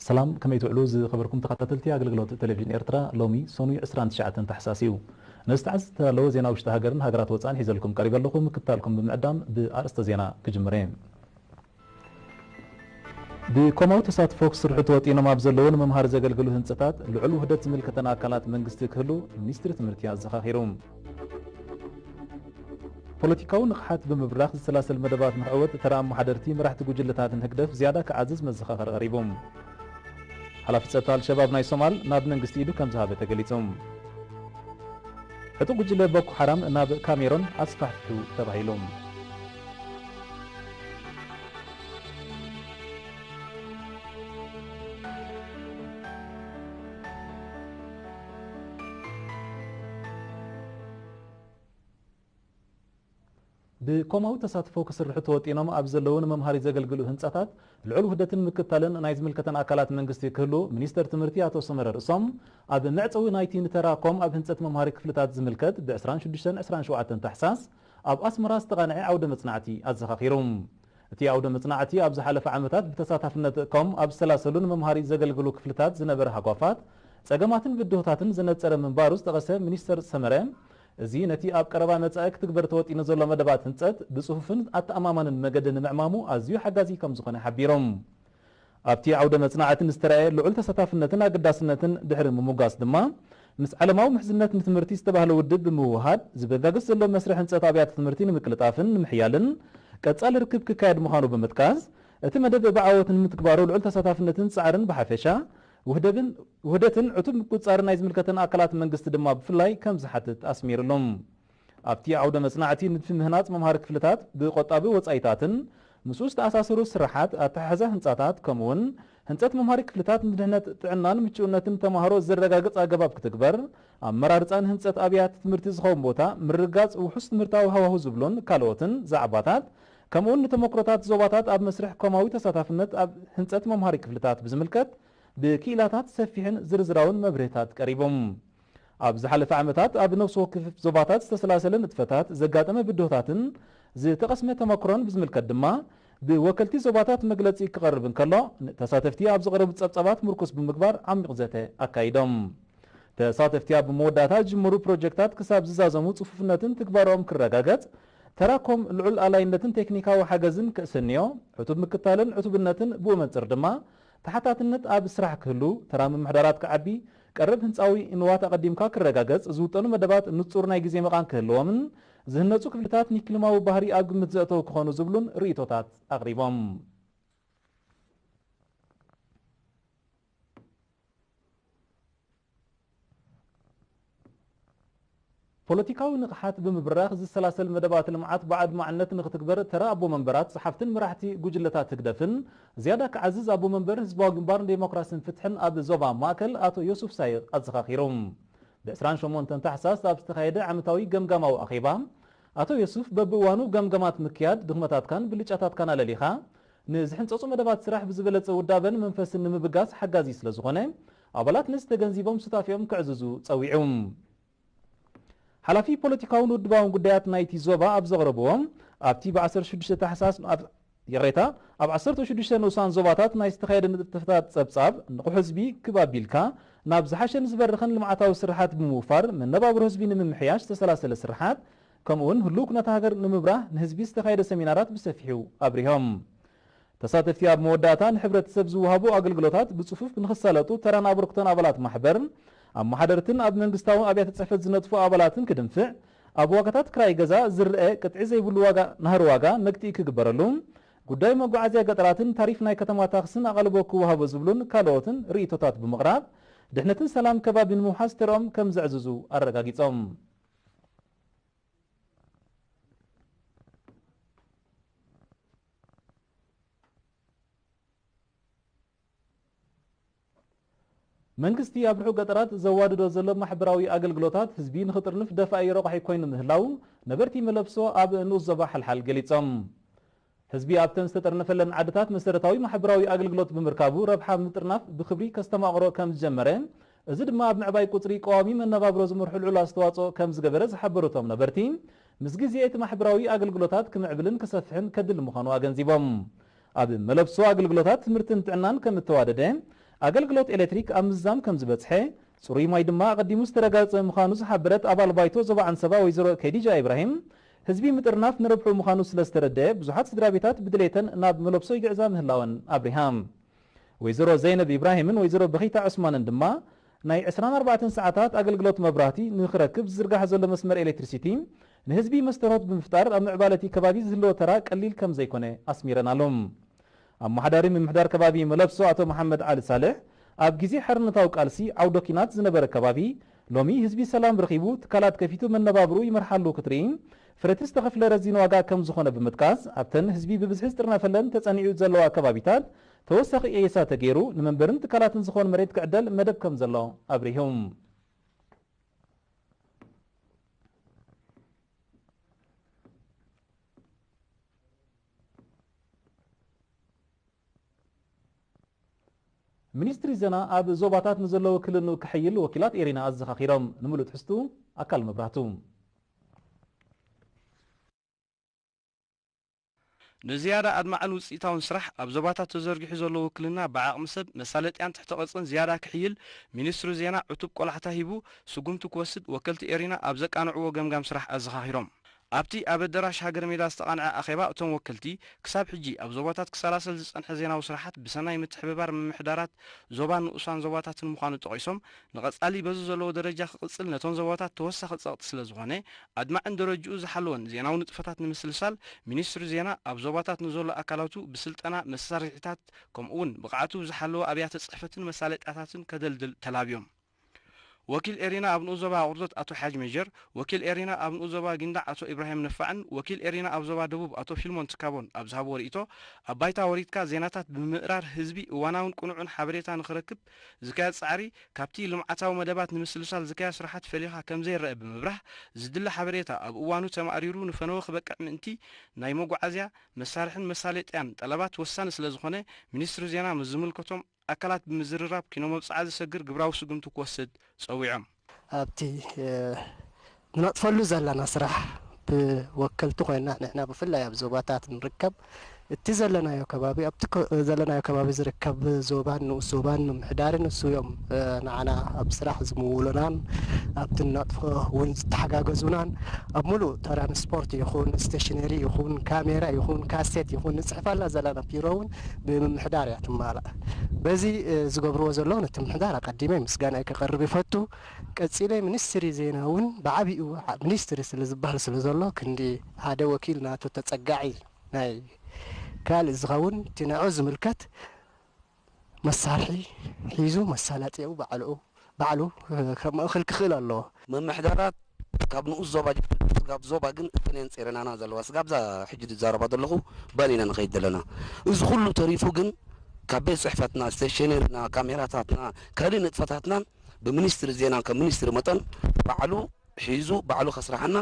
ሰላም፣ ከመይ ትውዕሉ ዝኸበርኩም ተኸታተልቲ ኣገልግሎት ቴሌቪዥን ኤርትራ? ሎሚ ሰኑይ ዕስራን ትሽዓተን ታሕሳስ እዩ። ነዚ ተዓዝቲ ኣለዎ ዜና ውሽጢ ሃገርን ሃገራት ወጻእን ሒዘልኩም ቀሪበ ኣለኹ። ምክትታልኩም ብምዕዳም ብኣርእስተ ዜና ክጅምር እየ። ብኮማዊ ተሳትፎ ክስርሑ ተወጢኖም ኣብ ዘለዉ ንመምሃሪ ዘገልግሉ ህንጸታት ልዑል ውህደት ዝምልከተን ኣካላት መንግስቲ ክህሉ ሚኒስትሪ ትምህርቲ ኣዘኻኺሩ። ፖለቲካዊ ንቕሓት ብምብራኽ ዝሰላሰል መደባት ንኽዕወት ተራ ኣመሓደርቲ መራሕቲ ጉጅለታትን ህግደፍ ዝያዳ ክዓዝዝ መዘኻኸሪ ቀሪቡ። ሓላፊ ጸጥታ ኣልሸባብ ናይ ሶማል ናብ መንግስቲ ኢዱ ከም ዝሃበ ተገሊጹ። ዕጡቕ ጉጅለ ቦኮ ሓራም ናብ ካሜሮን ኣስፋሕፊሑ ተባሂሉ። ብኮማዊ ተሳትፎ ክስርሑ ተወጢኖም ኣብ ዘለዉ ንመምሃሪ ዘገልግሉ ህንጻታት ልዑል ውህደትን ምክትታልን ናይ ዝምልከተን ኣካላት መንግስቲ ክህሉ ሚኒስተር ትምህርቲ ኣቶ ሰመረ ርእሶም ኣብ መዕጸዊ ናይቲ ንተራ ኮም ኣብ ህንጸት መምሃሪ ክፍልታት ዝምልከት ብ ዕስራን ሽዱሽተን ዕስራን ሸውዓተን ታሕሳስ ኣብ ኣስመራ ዝተቓንዐ ዓውደ መጽናዕቲ ኣዘኻኺሩ። እቲ ዓውደ መጽናዕቲ ኣብ ዝሓለፈ ዓመታት ብተሳታፍነት ኮም ኣብ ዝተሰላሰሉ ንመምሃሪ ዘገልግሉ ክፍልታት ዝነበረ ሃጓፋት፣ ጸገማትን ብድሆታትን ዘነጸረ ምንባሩ ዝጠቐሰ ሚኒስተር ሰመረ፣ እዚ ነቲ ኣብ ቀረባ መጻኢ ክትግበር ተወጢኑ ዘሎ መደባት ህንጸት ብጽፉፍን ኣተኣማማንን መገዲ ንምዕማሙ ኣዝዩ ሓጋዚ ከም ዝኾነ ሓቢሮም። ኣብቲ ዓውደ መጽናዕቲ ንዝተረኣየ ልዑል ተሳታፍነትን ኣገዳስነትን ድሕሪ ምሙጋስ ድማ፣ ምስ ዓለማዊ ምሕዝነት ንትምህርቲ ዝተባህለ ውድብ ብምውህሃድ፣ ዝበጋግስ ዘሎ መስርሕ ህንጸት ኣብያተ ትምህርቲ ንምቅልጣፍን ንምሕያልን ቀጻሊ ርክብ ክካየድ ምዃኑ ብምጥቃስ፣ እቲ መደብ ብዓወት ንምትግባሩ ልዑል ተሳታፍነትን ጻዕርን ብሓፈሻ፣ ውህደብን፣ ውህደትን ዕቱብ ምቁጽጻርን ናይ ዝምልከተን ኣካላት መንግስቲ ድማ ብፍላይ ከም ዝሓትት ኣስሚርሎም። ኣብቲ ዓውደ መጽናዕቲ ንድፊ ምህናጽ መምሃሪ ክፍልታት ብቆጣቢ ወጻኢታትን ምስኡ ዝተኣሳሰሩ ስራሓት ኣተሓሕዛ ህንጻታት ከምኡውን ህንጸት መምሃሪ ክፍልታት ንድሕነት ጥዕናን ምቹእነትን ተማሃሮ ዘረጋግጽ ኣገባብ ክትግበር፣ ኣመራርጻ ንህንጸት ኣብያተ ትምህርቲ ዝኸውን ቦታ ምርግጋጽ ውሑስ ትምህርታዊ ሃዋሁ ዝብሉን ካልኦትን ዛዕባታት ከምኡውን ንተመክሮታት ዞባታት ኣብ መስርሕ ኮማዊ ተሳታፍነት ኣብ ህንጸት መምሃሪ ክፍልታት ብዝምልከት ብክኢላታት ሰፊሕን ዝርዝራውን መብርህታት ቀሪቦም። ኣብ ዝሓለፈ ዓመታት ኣብ ነፍሲ ወከፍ ዞባታት ዝተሰላሰለ ንጥፈታት ዘጋጠመ ብድሆታትን ዝተቐስመ ተመክሮን ብዝምልከት ድማ ብወከልቲ ዞባታት መግለጺ ክቐርብ እንከሎ፣ ተሳተፍቲ ኣብ ዝቐረቡ ጸብጻባት ምርኩስ ብምግባር ዓሚቕ ዘተ ኣካይዶም። ተሳተፍቲ ኣብ መወዳእታ ዝጅምሩ ፕሮጀክታት ክሳብ ዝዛዘሙ ጽፉፍነትን ትግባሮም ክረጋገጽ፣ ተራኮም ልዑል ኣላይነትን ቴክኒካዊ ሓገዝን ክእሰንዮ፣ ዕቱብ ምክታልን ዕቱብነትን ብኡ መንጽር ድማ ተሓታትነት ኣብ ስራሕ ክህሉ፣ ተራ ምምሕዳራት ክዓቢ፣ ቀረብ ህንጻዊ ንዋት ኣቐዲምካ ክረጋገጽ፣ ዝውጠኑ መደባት ንጹር ናይ ግዜ መቓን ክህልዎምን ዝህነጹ ክፍልታት ንክሊማዊ ባህሪ ኣብ ግምት ዘእተው ክኾኑ ዝብሉን ርእይቶታት ኣቕሪቦም። ፖለቲካዊ ንቕሓት ብምብራኽ ዝሰላሰል መደባት ልምዓት ብኣድማዕነት ንክትግበር ተራ ኣቦ መንበራት፣ ጸሓፍትን መራሕቲ ጉጅለታት ህግደፍን ዝያዳ ክዓዝዝ ኣቦ መንበር ህዝባዊ ግንባር ንዴሞክራስን ፍትሕን ኣብ ዞባ ማእከል ኣቶ ዮሱፍ ሳይቕ ኣዘኻኺሩ። ብ ዕስራን ሸሞንተን ታሕሳስ ኣብ ዝተኻየደ ዓመታዊ ገምጋማዊ ኣኼባ፣ ኣቶ ዮሱፍ በብእዋኑ ገምገማት ምክያድ ድኽመታትካን ብልጫታትካን ኣለሊኻ ንዝሕንጸጹ መደባት ስራሕ ብዝበለጸ ውዳበን መንፈስን ንምብጋስ ሓጋዚ ስለ ዝኾነ፣ ኣባላት ነዚ ተገንዚቦም ሱታፌኦም ከዕዝዙ ጸዊዑ። ሓላፊ ፖለቲካውን ውድባውን ጉዳያት ናይቲ ዞባ ኣብ ዘቕረብዎ፣ ኣብቲ ብ ዓሰርተ ሽዱሽተ ታሕሳስ ኣብ፣ ይቕሬታ፣ ኣብ ዓሰርተ ሽዱሽተ ንኡሳን ዞባታት ናይ ዝተኻየደ ንጥፈታት ጸብጻብ፣ ንቑሕ ህዝቢ ክብ ኣቢልካ ናብ ዝሓሸን ዝበርኽን ልምዓታዊ ስራሓት ብምውፋር መነባብሮ ህዝቢ ንምምሕያሽ ዝተሰላሰለ ስራሓት፣ ከምኡውን ህሉው ኩነታ ሃገር ንምብራህ ንህዝቢ ዝተኻየደ ሰሚናራት ብሰፊሑ ኣብሪሆም። ተሳተፍቲ ኣብ መወዳእታ ንሕብረተሰብ ዝወሃቡ ኣገልግሎታት ብጽፉፍ ንኽሳለጡ ተራን ኣበርክቶን ኣባላት ማሕበር፣ ኣመሓደርትን ኣብ መንግስታዊ ኣብያተ ጽሕፈት ዝነጥፉ ኣባላትን ክድንፍዕ፣ ኣብ ዋጋታት ክራይ ገዛ ዝረአ ቅጥዒ ዘይብሉ ዋጋ ናህሪ ዋጋ መግትኢ ክግበረሉ፣ ጉዳይ መጓዓዝያ ገጠራትን ታሪፍ ናይ ከተማ ታክስን ኣቓልቦ ክወሃቦ ዝብሉን ካልኦትን ርእይቶታት ብምቕራብ፣ ድሕነትን ሰላም ከባቢ ንምውሓስ ተርኦም ከም ዘዕዝዙ ኣረጋጊጾም። መንግስቲ ኣብ ርሑቕ ገጠራት ዘዋድዶ ዘሎ ማሕበራዊ ኣገልግሎታት ህዝቢ ንኽጥርንፍ ደፋኢ ረቋሒ ኮይኑ ምህላው ነበርቲ መለብሶ ኣብ ንኡስ ዞባ ሓልሓል ገሊጾም። ህዝቢ ኣብተን ዝተጠርነፈለን ዓድታት መሰረታዊ ማሕበራዊ ኣገልግሎት ብምርካቡ ረብሓ ምጥርናፍ ብኽብሪ ከስተማቕሮ ከም ዝጀመረ፣ እዚ ድማ ኣብ ምዕባይ ቁጽሪ ቀዋሚ መነባብሮ ዝመርሑ ልዑል ኣስተዋጽኦ ከም ዝገበረ ዝሓበሩ እቶም ነበርቲ፣ ምስ ግዜ እቲ ማሕበራዊ ኣገልግሎታት ክምዕብልን ክሰፍሕን ከድሊ ምዃኑ ኣገንዚቦም። ኣብ መለብሶ ኣገልግሎታት ትምህርትን ጥዕናን ከም እተዋደደ፣ ኣገልግሎት ኤሌክትሪክ ኣብ ምዝዛም ከም ዝበጽሐ፣ ጽሩይ ማይ ድማ ኣቐዲሙ ዝተረጋገጸ ምዃኑ ዝሓበረት ኣባል ባይቶ ዞባ ዓንሰባ ወይዘሮ ከዲጃ ኢብራሂም፣ ህዝቢ ምጥርናፍ ንረብሑ ምዃኑ ስለ ዝተረደአ ብዙሓት ስድራ ቤታት ብድሌተን ናብ መለብሶ ይግዕዛ ምህላወን ኣብሪሃ። ወይዘሮ ዘይነብ ኢብራሂምን ወይዘሮ በኺታ ዑስማንን ድማ ናይ ዕስራን ኣርባዕተን ሰዓታት ኣገልግሎት መብራህቲ ንኽረክብ ዝዝርጋሕ ዘሎ መስመር ኤሌክትሪሲቲ ንህዝቢ መስተርሆት ብምፍጣር ኣብ ምዕባለ እቲ ከባቢ ዝህልዎ ተራ ቀሊል ከም ዘይኮነ ኣስሚረናሉ። ኣመሓዳሪ ምምሕዳር ከባቢ መለብሶ ኣቶ መሓመድ ዓሊ ሳልሕ፣ ኣብ ግዜ ሓርነታዊ ቃልሲ ዓውደ ኲናት ዝነበረ ከባቢ ሎሚ ህዝቢ ሰላም ረኺቡ ትካላት ከፊቱ መነባብርኡ ይመርሓሉ ክትርኢ ፍረቲ ዝተኸፍለ ረዚን ዋጋ ከም ዝኾነ ብምጥቃስ፣ ኣብተን ህዝቢ ብብዝሒ ዝጥርነፈለን ተጸኒዑ ዘለዋ ከባቢታት ተወሳኺ ዕየሳ ተገይሩ ንመንበርን ትካላትን ዝኾን መሬት ክዕደል መደብ ከም ዘሎ ኣብሪሁ። ሚኒስትሪ ዜና ኣብ ዞባታት ንዘሎ ውክልንኡ ክሕይል ወኪላት ኤሪና ኣዘኻኺሮም። ንምሉእ ትሕዝቱ ኣካል መብራህቱ። ንዝያዳ ኣድማዕን ውፅኢታውን ስራሕ ኣብ ዞባታት ተዘርጊሑ ዘሎ ውክልና ብዓቕሚ ሰብ፣ መሳለጥያን ትሕተ ቅርፅን ዝያዳ ክሕይል ሚኒስትሪ ዜና ዕቱብ ቆላሕታ ሂቡ ስጉምቲ ክወስድ ወከልቲ ኤሪና ኣብ ዘቃንዕዎ ገምጋም ስራሕ ኣዘኻኺሮም። ኣብቲ ኣብ ኣደራሽ ሃገር ሜዳ ዝተቓንዐ ኣኼባ እቶም ወከልቲ ክሳብ ሕጂ ኣብ ዞባታት ክሰላሰል ዝፀንሐ ዜናዊ ስራሓት ብሰናይ ምትሕብባር ምምሕዳራት ዞባን ንኡሳን ዞባታትን ምዃኑ ጠቒሶም ንቐፃሊ በዚ ዘለዎ ደረጃ ክቕፅል ነቶም ዞባታት ተወሳኺ ፀቕጢ ስለ ዝኾነ ኣድማዕን ደረጅኡ ዝሓለወን ዜናዊ ንጥፈታት ንምስልሳል ሚኒስትሪ ዜና ኣብ ዞባታት ንዘሎ ኣካላቱ ብስልጠና መሳርሒታት ከምኡ እውን ብቕዓቱ ዝሓለወ ኣብያተ ፅሕፈትን መሳለጥያታትን ከደልድል ተላብዮም። ወኪል ኤሪና ኣብ ንኡስ ዞባ ኣቑርደት ኣቶ ሓጅ ሜጀር፣ ወኪል ኤሪና ኣብ ንኡስ ዞባ ጊንዳዕ ኣቶ ኢብራሂም ነፋዕን ወኪል ኤሪና ኣብ ዞባ ደቡብ ኣቶ ፊልሞን ትካቦን ኣብ ዝሃብዎ ርእይቶ፣ ኣብ ባይታ ወሪድካ ዜናታት ብምምእራር ህዝቢ እዋናውን ቅኑዕን ሓበሬታ ንኽረክብ ዝካየድ ጻዕሪ ካብቲ ልምዓታዊ መደባት ንምስልሳል ዝካየድ ስራሓት ፈሊኻ ከም ዘይረአ ብምብራህ፣ ዝድለ ሓበሬታ ኣብ እዋኑ ተማእሪሩ ንፈነወ ክበቅዕ ምእንቲ ናይ መጓዓዝያ መሳርሕን መሳለጥያን ጠለባት ወሳኒ ስለ ዝኾነ፣ ሚኒስትሪ ዜና ምስ ዝምልከቶም ኣካላት ብምዝርራብ ኪኖ መብጽዓ ዘሰግር ግብራዊ ስጉምቲ ክወስድ ጸዊዖም። ኣብቲ፣ እ፣ ንነጥፈሉ ዘለና ስራሕ ብወከልቲ ኮይና ንሕና ብፍላይ ኣብ ዞባታት ንርከብ። እቲ ዘለናዮ ከባቢ፣ ኣብቲ ኮ-፣ ዘለናዮ ከባቢ ዝርከብ ዞባን ንኡስ ዞባን ምምሕዳርን ንሱ እዮም፣ እ፣ ንዓና ኣብ ስራሕ ዝምውሉናን ኣብቲ ንነጥፎ እውን ዝተሓጋገዙናን ኣብ ሙሉእ ትራንስፖርት ይኹን ስቴሽነሪ ይኹን ካሜራ ይኹን ካሴት ይኹን ንጽሕፈላ ዘለና ቢሮ እውን ብምምሕዳር እያ ትማላእ። በዚ፣ እ፣ ዝገብርዎ ዘለዉ ነቲ ምምሕዳር ኣቐዲመ ምስጋናይ ከቐርብ ይፈቱ። ቀጺለ ሚኒስትሪ ዜና እውን ብዓቢኡ ዓ-፣ ሚኒስትሪ ስለ ዝበሃል ስለ ዘሎ ክንዲ ሓደ ወኪል ናቱ ተጸጋዒ ናይ ካልእ ዝኸውን እቲ ንዑ ዝምልከት መሳርሒ ሒዙ መሳለጥያኡ ባዕልኡ፣ ባዕሉ፣ እ፣ ከማእኽል ክኽእል ኣለዎ። ምምሕዳራት ካብ ንኡስ ዞባ ጀሚሩ ስጋብ ዞባ ግን እተን እየን ጼረናና ዘለዋ። ስጋብ እዛ ሕጂ ዝዛረባ ዘለኹ በን ኢና ንኸይድ ዘለና። እዚ ኩሉ ተሪፉ ግን ካብ ቤት ጽሕፈትና፣ ስቴሽነሪና፣ ካሜራታትና፣ ካልእ ንጥፈታትናን ብሚኒስትሪ ዜናን ከም ሚኒስትሪ መጠን ባዕሉ ሒዙ ባዕሉ ከስርሓና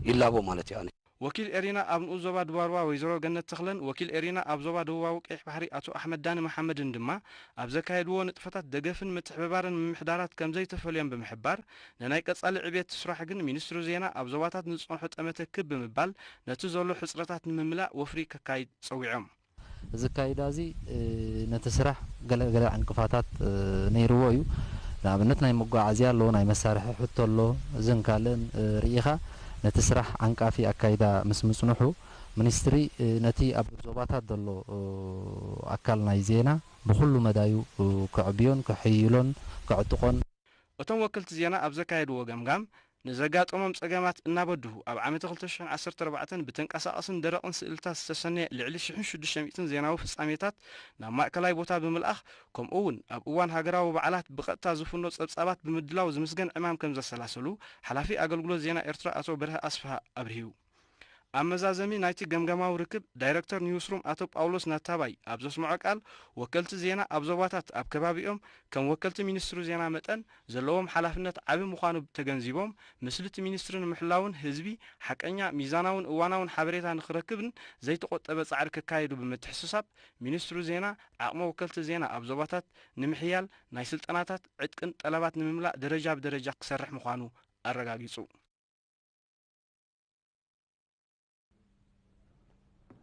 ይላቦ ማለት እዩ። ኣነ ወኪል ኤሪና ኣብ ንኡስ ዞባ ድባርዋ ወይዘሮ ገነት ተኽለን ወኪል ኤሪና ኣብ ዞባ ደቡባዊ ቀይሕ ባሕሪ ኣቶ ኣሕመድ ዳኒ መሓመድን ድማ ኣብ ዘካየድዎ ንጥፈታት ደገፍን ምትሕብባርን ምምሕዳራት ከም ዘይተፈልዮም ብምሕባር፣ ንናይ ቀጻሊ ዕብየት ስራሕ ግን ሚኒስትሪ ዜና ኣብ ዞባታት ንዝጸንሖ ጠመተ ክብ ብምባል ነቲ ዘሎ ሕጽረታት ንምምላእ ወፍሪ ከካይድ ጸዊዖም። እዚ ኣካይዳ እዚ፣ እ፣ ነቲ ስራሕ ገለ፣ ገለ ዕንቅፋታት፣ እ፣ ነይርዎ እዩ። ንኣብነት ናይ መጓዓዝያ ኣሎ፣ ናይ መሳርሒ ሕቶ ኣሎ፣ እዝን ካልእን፣ እ፣ ርኢኻ ነቲ ስራሕ ዓንቃፊ ኣካይዳ ምስ ምጽንሑ፣ ሚኒስትሪ፣ እ፣ ነቲ ኣብ ዞባታት ዘሎ፣ እ፣ ኣካል ናይ ዜና ብኹሉ መዳዩ፣ እ፣ ከዕብዮን፣ ከሕይሎን፣ ከዕጥቖን። እቶም ወከልቲ ዜና ኣብ ዘካየድዎ ገምጋም፣ ንዘጋጠሞም ጸገማት እናበድሁ፣ ኣብ ዓመተ ክልተ ሽሕን ዓሰርተ ኣርባዕተን ብተንቀሳቐስን ደረቕን ስእልታት ዝተሰነየ ልዕሊ ሽሕን ሽዱሽተ ሚእትን ዜናዊ ፍጻሜታት ናብ ማእከላይ ቦታ ብምልኣኽ፣ ከምኡ እውን ኣብ እዋን ሃገራዊ በዓላት ብቐጥታ ዝፍኖ ጸብጻባት ብምድላው ዝምስገን ዕማም ከም ዘሰላሰሉ፣ ሓላፊ ኣገልግሎት ዜና ኤርትራ ኣቶ በርሀ ኣስፍሃ ኣብሪሁ። ኣብ መዛዘሚ ናይቲ ገምጋማዊ ርክብ፣ ዳይረክተር ኒውስሩም ኣቶ ጳውሎስ ናታባይ ኣብ ዘስምዖ ቃል፣ ወከልቲ ዜና ኣብ ዞባታት ኣብ ከባቢኦም ከም ወከልቲ ሚኒስትሪ ዜና መጠን ዘለዎም ሓላፍነት ዓቢ ምዃኑ ተገንዚቦም፣ ምስሊ እቲ ሚኒስትሪ ንምሕላውን ህዝቢ ሓቀኛ፣ ሚዛናውን እዋናውን ሓበሬታ ንኽረክብን ዘይተቖጠበ ጻዕሪ ከካይዱ ብምትሕስሳብ፣ ሚኒስትሪ ዜና ዓቕሚ ወከልቲ ዜና ኣብ ዞባታት ንምሕያል ናይ ስልጠናታት፣ ዕጥቅን ጠለባት ንምምላእ ደረጃ ብደረጃ ክሰርሕ ምዃኑ ኣረጋጊጹ።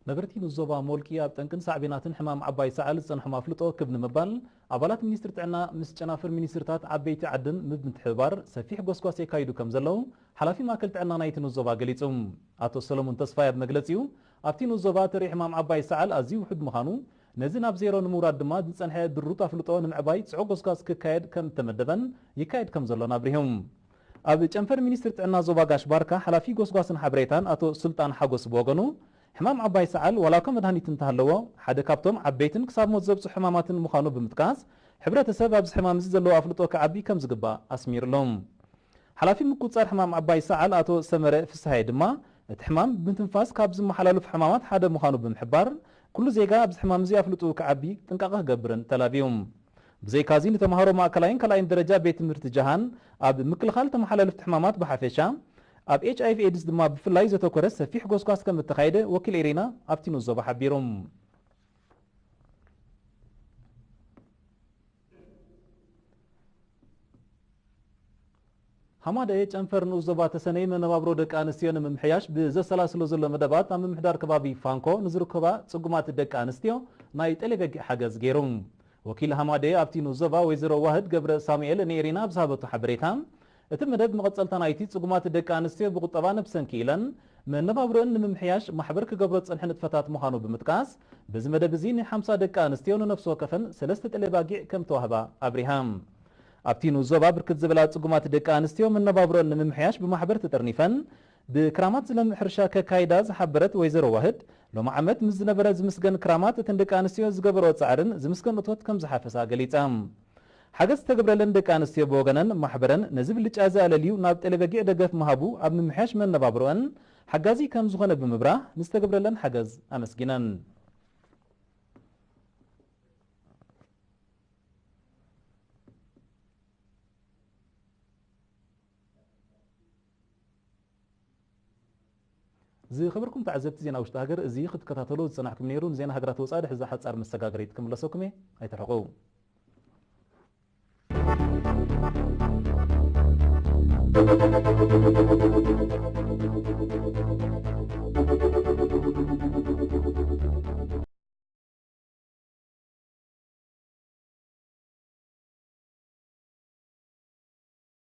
ነበርቲ ንዞባ ሞልቂ ኣብ ጠንቅን ሳዕቤናትን ሕማም ዓባይ ሰዓል ዝጸንሖም ኣፍልጦ ክብ ንምባል፣ ኣባላት ሚኒስትሪ ጥዕና ምስ ጨናፍር ሚኒስትርታት ዓበይቲ ዓድን ብምትሕብባር ሰፊሕ ጎስጓስ የካይዱ ከም ዘለዉ ሓላፊ ማእከል ጥዕና ናይቲ ንዞባ ገሊጹ። ኣቶ ሰለሙን ተስፋይ ኣብ መግለጺኡ፣ ኣብቲ ንዞባ ተርኢ ሕማም ዓባይ ሰዓል ኣዝዩ ውሑድ ምዃኑ፣ ነዚ ናብ ዜሮ ንምውራድ ድማ ዝጸንሐ ድሩት ኣፍልጦ ንምዕባይ ጽዑቕ ጎስጓስ ክካየድ ከም እተመደበን ይካየድ ከም ዘሎን ኣብሪሁ። ኣብ ጨንፈር ሚኒስትሪ ጥዕና ዞባ ጋሽ ባርካ ሓላፊ ጎስጓስን ሓበሬታን ኣቶ ሱልጣን ሓጎስ ብወገኑ፣ ሕማም ዓባይ ሰዓል ዋላ እኳ መድሃኒት እንተሃለዎ፣ ሓደ ካብቶም ዓበይትን ክሳብ ሞት ዘብጽሑ ሕማማትን ምዃኑ ብምጥቃስ፣ ሕብረተሰብ ኣብዚ ሕማም እዚ ዘለዎ ኣፍልጦ ክዓቢ ከም ዝግባእ ኣስሚሩሎም። ሓላፊ ምቁጽጻር ሕማም ዓባይ ሰዓል ኣቶ ሰመረ ፍስሃየ ድማ፣ እቲ ሕማም ብምትንፋስ ካብ ዝመሓላለፉ ሕማማት ሓደ ምዃኑ ብምሕባር፣ ኩሉ ዜጋ ኣብዚ ሕማም እዚ ኣፍልጥኡ ክዓቢ ጥንቃቐ ክገብርን ተላብዩ። ብዘይካዚ ንተምሃሮ ማእከላይን ካልኣይን ደረጃ ቤት ትምህርቲ ጀሃን ኣብ ምክልኻል ተመሓላለፍቲ ሕማማት ብሓፈሻ፣ ኣብ ኤች ኣይ ቪ ኤድስ ድማ ብፍላይ ዘተኮረ ሰፊሕ ጎስጓስ ከም እተኻየደ ወኪል ኤሪና ኣብቲ ንኡስ ዞባ ሓቢሩ። ሃማደኤ ጨንፈር ንኡስ ዞባ ተሰነይ መነባብሮ ደቂ ኣንስትዮ ንምምሕያሽ ብዘሰላስሎ ዘሎ መደባት ኣብ ምምሕዳር ከባቢ ፋንኮ ንዝርከባ ጽጉማት ደቂ ኣንስትዮ ናይ ጤሌበጊዕ ሓገዝ ገይሩ። ወኪል ሃማደኤ ኣብቲ ንኡስ ዞባ ወይዘሮ ዋህድ ገብረ ሳሙኤል ንኤሪና ኣብ ዝሃበቶ ሓበሬታ፣ እቲ መደብ መቐጸልታ ናይቲ ጽጉማት ደቂ ኣንስትዮ ብቁጠባ ነብሰን ክኢለን መነባብሮአን ንምምሕያሽ ማሕበር ክገብሮ ዝጸንሐ ንጥፈታት ምዃኑ ብምጥቃስ፣ በዚ መደብ እዚ ን ሓምሳ ደቂ ኣንስትዮ ንነፍሲ ወከፈን ሰለስተ ጤሌባጊዕ ከም ተዋህባ ኣብሪሃ። ኣብቲ ንኡስ ዞባ ብርክት ዝበላ ጽጉማት ደቂ ኣንስትዮ መነባብሮአን ንምምሕያሽ ብማሕበር ተጠርኒፈን ብክራማት ዝለምዕ ሕርሻ ከካይዳ ዝሓበረት ወይዘሮ ዋህድ፣ ሎሚ ዓመት ምስ ዝነበረ ዝምስገን ክራማት እተን ደቂ ኣንስትዮ ዝገበረኦ ጻዕርን ዝምስገን እቶት ከም ዝሓፈሳ ገሊጻ። ሓገዝ ዝተገብረለን ደቂ ኣንስትዮ ብወገነን ማሕበረን ነዚ ብልጫ እዚ ኣለልዩ ናብ ጤሌበጊዕ ደገፍ ምሃቡ ኣብ ምምሕያሽ መነባብሮአን ሓጋዚ ከም ዝኾነ ብምብራህ ንዝተገብረለን ሓገዝ ኣመስጊነን። ዝኸበርኩም ተዓዘብቲ ዜና ውሽጢ ሃገር፣ እዚ ክትከታተሎ ዝጸናሕኩም ነይሩ። ንዜና ሃገራት ወጻኢ ድሕሪ እዛ ሓጻር መሰጋገሪት ክምለሰኩም እየ። ኣይትርሕቁ።